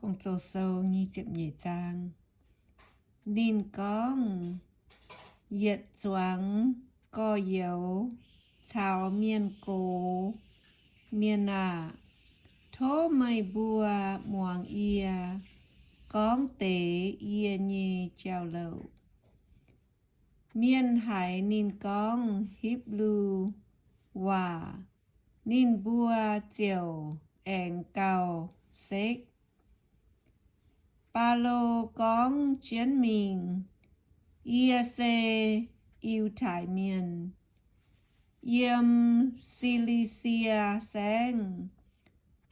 Ging-Sou nyei ziepc nyeic zaang. Ninh gorngv, Yietc zuangx gorx-youz caux mienh gox, Mienh aah! Tov meih mbuo muangx yie gorngv deix yie nyei jauv-louc. Mienh haiz ninh gorngv Hipv^lu waac, ninh mbuo ziouc aengx gauh sekv. Baulo gorngv jienv mingh, Yie se Yiutai Mienh, yiem Si^li^sie Saengv,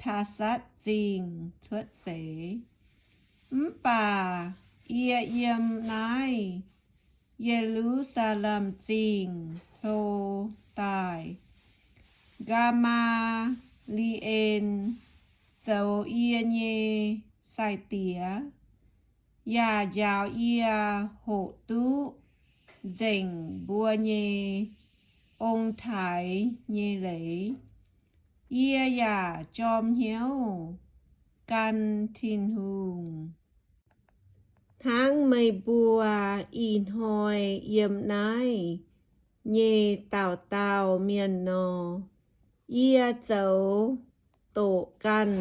Taasatv Zingh cuotv seix. Mv baac yie yiem naaiv Ye^lu^saa^lem Zingh hlo daaih. Gaa^maa^li^en zoux yie nyei sai-diex, yaac njaaux yie hoqc duqv nzengc mbuo nyei ong-taaix nyei leiz. Yie yaac jorm hnyouv gan Tin-Hungh, hnangv meih mbuo ih hnoi yiem naaiv nyei dauh dauh mienh nor. Yie zoux doqc ganh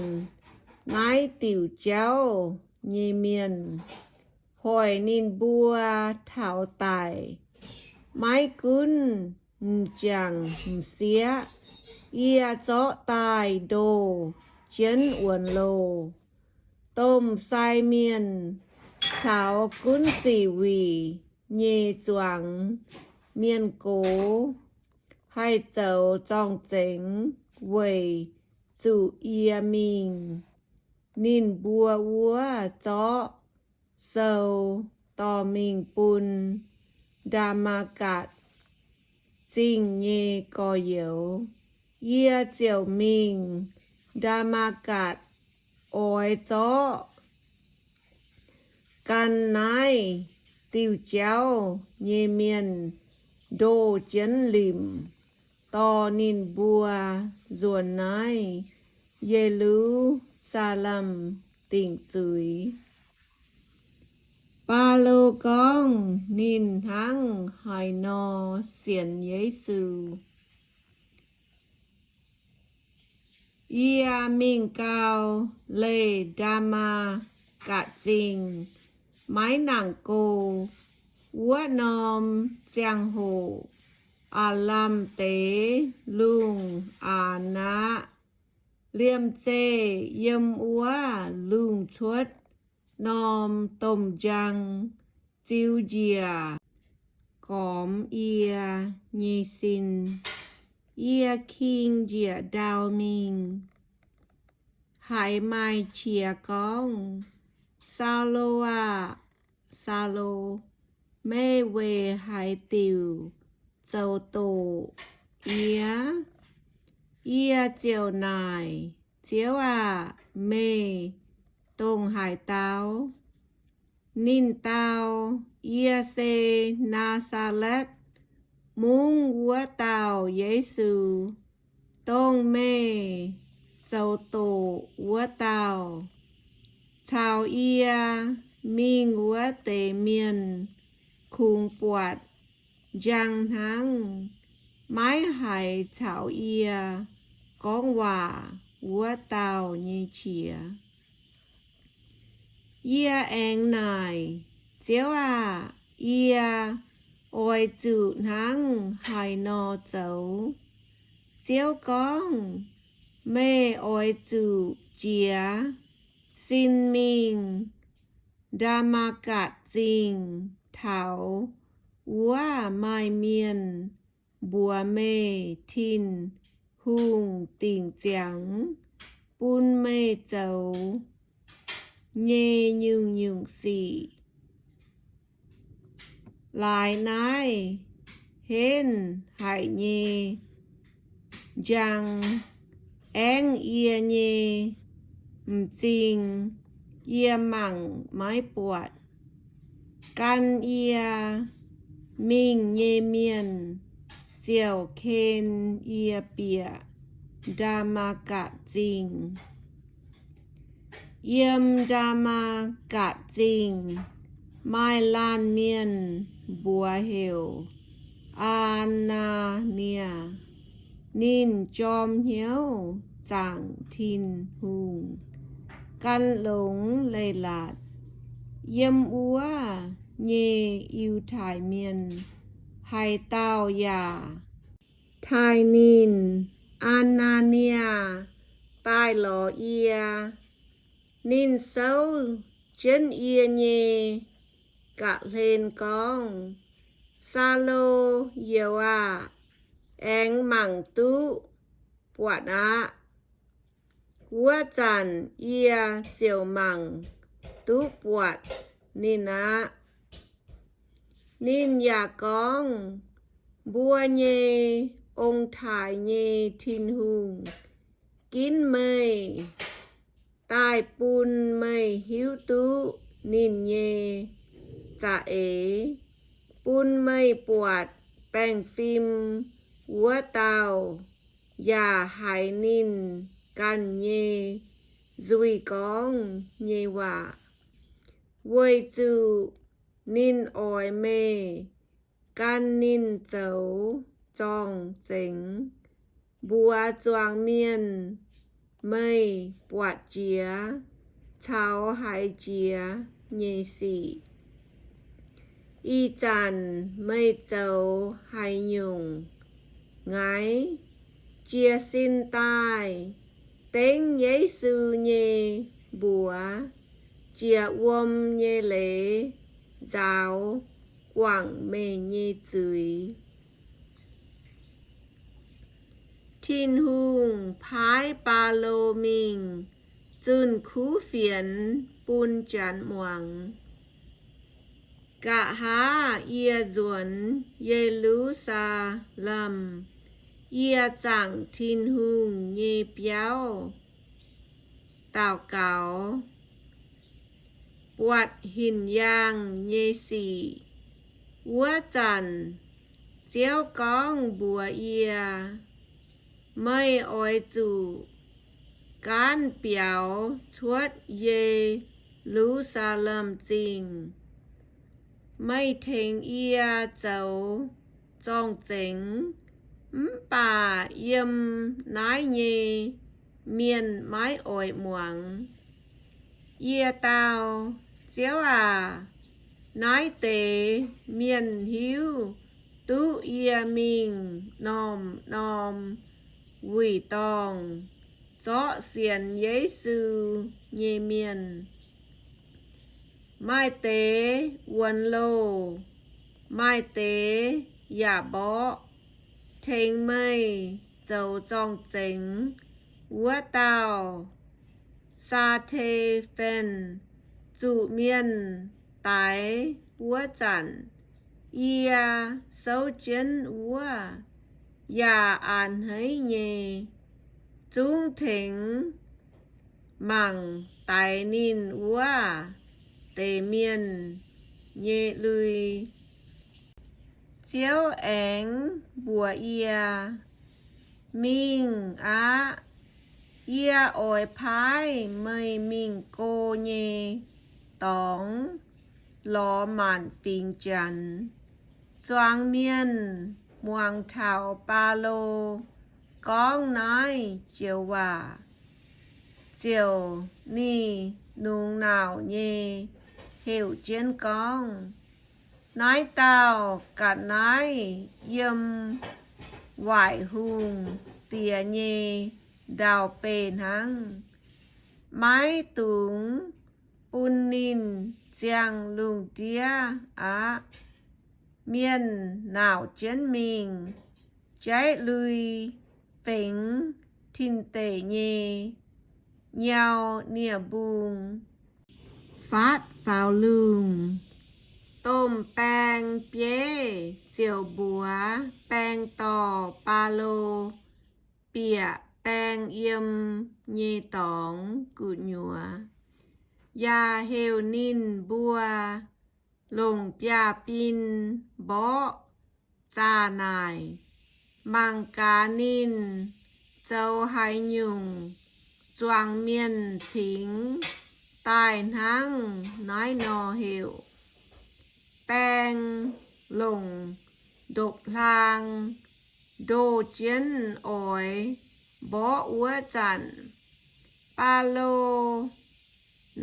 naaiv diuc jauv nyei mienh, hoic ninh mbuo taux daic. Maiv gunv m'jangc m'sieqv, yie zorqv daaih ndoh jienv wuonx loh. Domh sai mienh caux gunv ziqc wuic nyei zuangx mienh gox haih zoux zorng-zengx weic zuqc yie mingh. Ninh mbuo wuov zorqv sou dorh mingh bun Ndaa^matv^gatc Zingh nyei gorx-youz. Yie ziouc mingh Ndaa^matv^gatc oix zorqv gan naaiv diuh jauv nyei mienh ndoh jienv limc, dorh ninh mbuo nzuonx naaiv Ye^lu^saa^lem Dingc Zuiz. Baulo gorngv ninh hnangv haaix nor sienx Yesu. Yie mingh gau, leih Ndaa^matv^gatc Zingh maiv nangc go. Wuov norm ziangh hoc aav lamh deix lungh aanx aqv. Liemh zeih yiem wuov lungh cuotv norm domh njang ziux njiec gormx yie nyei sin. Yie king njiec ndau mingh, haiz maaih qiex gorngv, Saulo aah! Saulo, meih weic haaix diuc zoux doqc yie? Yie ziouc naaic, Ziouv aah! Meih dongh haaix dauh? Ninh dau, Yie se Naa^saa^letv Mungv wuov dauh Yesu, dongh meih zoux doqc wuov dauh. Caux yie mingh wuov deix mienh kungx buatc njang hnangv maiv haiz caux yie gorngv waac wuov dauh nyei qiex. Yie aengx naaic, Ziouv aah! Yie oix zuqc hnangv haaix nor zoux? Ziouv gorngv, Meih oix zuqc jiez sin mingh Ndaa^matv^gatc Zingh taux wuov maaih mienh mbuox meih Tin-Hungh dingc ziangx bun meih zoux nyei nyungc-nyungc sic. Laaix naaiv henv haic nyei njang aengv yie nyei m'zing yie mangc maiv buatc. Gan yie mingh nyei mienh ziouc ken yie bieqc Ndaa^matv^gatc Zingh. Yiem Ndaa^maa^gatc Zingh maaih laanh mienh mbuox heuc Aa^naa^nie. Ninh jorm hnyouv zaangc Tin-Hungh, gan longx leiz-latc. Yiem wuov nyei Yiutai Mienh haaix dauh yaac taaih ninh, Aa^naa^nie, daaih lorz yie. Ninh souv jienv yie nyei ga'hlen gorngv, Saulo, youz aah! Aengx mangc duqv buatc aqv. Wuov zanc yie ziouc mangc duqv buatc ninh aqv. Ninh yaac gorngv, Mbuo nyei ong-taaix nyei Tin-Hungh ginv meih daaih bun meih hiuv duqv ninh nyei za'eix, bun meih buatc baengh fim wuov dauh, yaac haiz ninh ganh nyei nzuih gorngv nyei waac, weic zuqc ninh oix meih gan ninh zoux zorng-zengx mbuox zuangx mienh meih buatc jiex caux haiz jiex nyei sic. Ih zanc meih zoux haaix nyungc? Ngaix jiez sin daaih dengv Yesu nyei mbuox jiex wuom nyei leiz nzaaux guangc meih nyei zuiz. Tin-Hungh paaiv Baulo mingh zunh kuv fienx bun janx muangx. Nqa'haav yie nzuonx Ye^lu^saa^lem, yie zaangc Tin-Hungh nyei biauv daux gaux, buatc hinc yaangh nyei sic. Wuov zanc Ziouv gorngv mbuox yie, Meih oix zuqc gaanv biaux cuotv Ye^lu^saa^lem Zingh. Meih tengx yie zoux zorng-zengx, mv baac yiem naaiv nyei mienh maiv oix muangx. Yie dau, Ziouv aac, naaiv deix mienh hiuv duqv yie mingh norm-norm wuic dorngh zorqv sienx Yesu nyei mienh. Maaih deix wuonx loh, maaih deix yaac mborqv. Tengx meih zoux zorng-zengx wuov dauh, Saa^te^fen, zuqc mienh daix wuov zanc, yie souv jienv wuov, yaac a'hneiv nyei zungv tengx mangc daix ninh wuov deix mienh nyei lui. Ziouv aengx mbuox yie, Mingh aqv. Yie oix paaiv meih mingh go nyei dorngx lorz maanc fingx Janx. Zuangx mienh muangx taux Baulo gorngv naaiv joux waac, ziouc ninh nungx nauc nyei heuc jienv gorngv, Naaiv dauh ga'naaiv yiem waaic hungh diex nyei ndau-beih hnangv. Maiv dungx bun ninh ziangh lungh ndiev aqv. Mienh nauc jienv mingh, jaiv lui fengx tin-deic nyei nyau nie-mbung, faatv faaux lungh. Domh baeng bieiv ziouc mbuox baeng dorh Baulo bieqc baeng yiem nyei dorngx gu'nyuoz, yaac heuc ninh mbuo longc biaav-bin mborqv zaah naaic, mangc gaax ninh zoux haaix nyungc zuangx mienh cingx daaih hnangv naaiv nor heuc, baeng longc ndopv-hlaang ndoh jienv oix mborqv wuov zanc, Baulo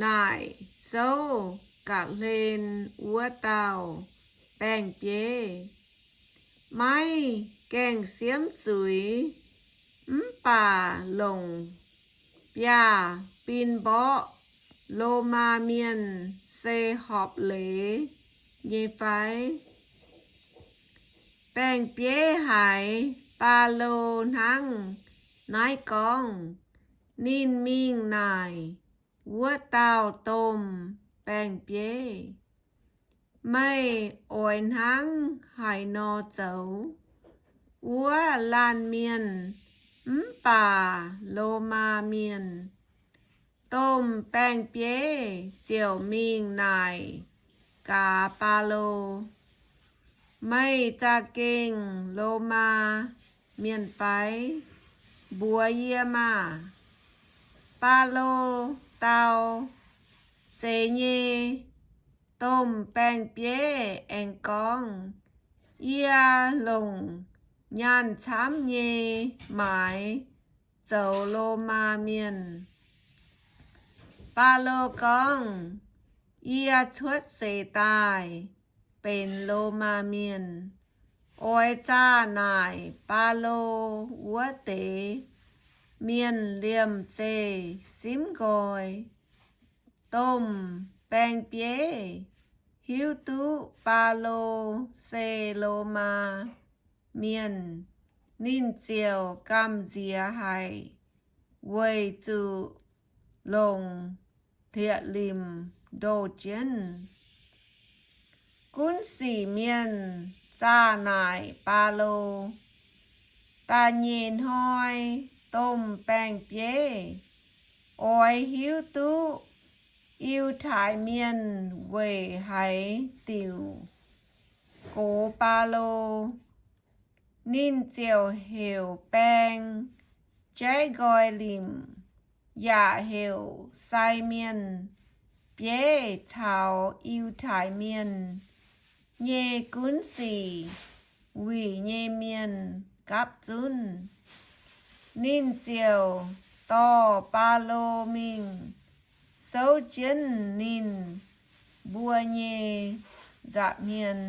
naaic souv ga'hlen wuov dauh baeng-bieiv, Maiv gaengh siemv zuiz mv baac longc biaav-bin mborqv Lomaa Mienh se horpc leiz nyei fai? Baeng-bieiv haiz Baulo hnangv naaiv gorngv, ninh mingh naaic wuov dauh domh baeng-bieiv, Meih oix hnangv haaix nor zoux? Wuov laanh mienh mv baac Lomaa Mienh. Domh baeng-bieiv ziouc mingh naaic gaax Baulo, Meih za'gengh Lomaa Mienh fai? Mbuox yie maah! Baulo dau, Zeiz nyei. Domh baeng-bieiv aengx gorngv, Yie longc nyaanh camv nyei maaiz zoux Lomaa Mienh. Baulo gorngv, Yie cuotv seix daaih benx Lomaa Mienh. Oix zaah naaic Baulo wuov deix mienh liemh zeih simv nqoi. Domh baeng-bieiv hiuv duqv Baulo se Lomaa Mienh, ninh ziouc gamh nziex haic weic zuqc longc hlieqv-limc ndoh jienv. Gunv sic mienh zaah naaic Baulo. Da'nyeic hnoi domh baeng-bieiv oix hiuv duqv Yiutai Mienh weic haaix diuc gox Baulo, ninh ziouc heuc baeng jaiv nqoi limc yaac heuc sai mienh bieiv caux Yiutai Mienh nyei gunv sic wuic nyei mienh gapv zunv. Ninh ziouc dorh Baulo mingh souv jienv ninh mbuo nyei nza'hmien.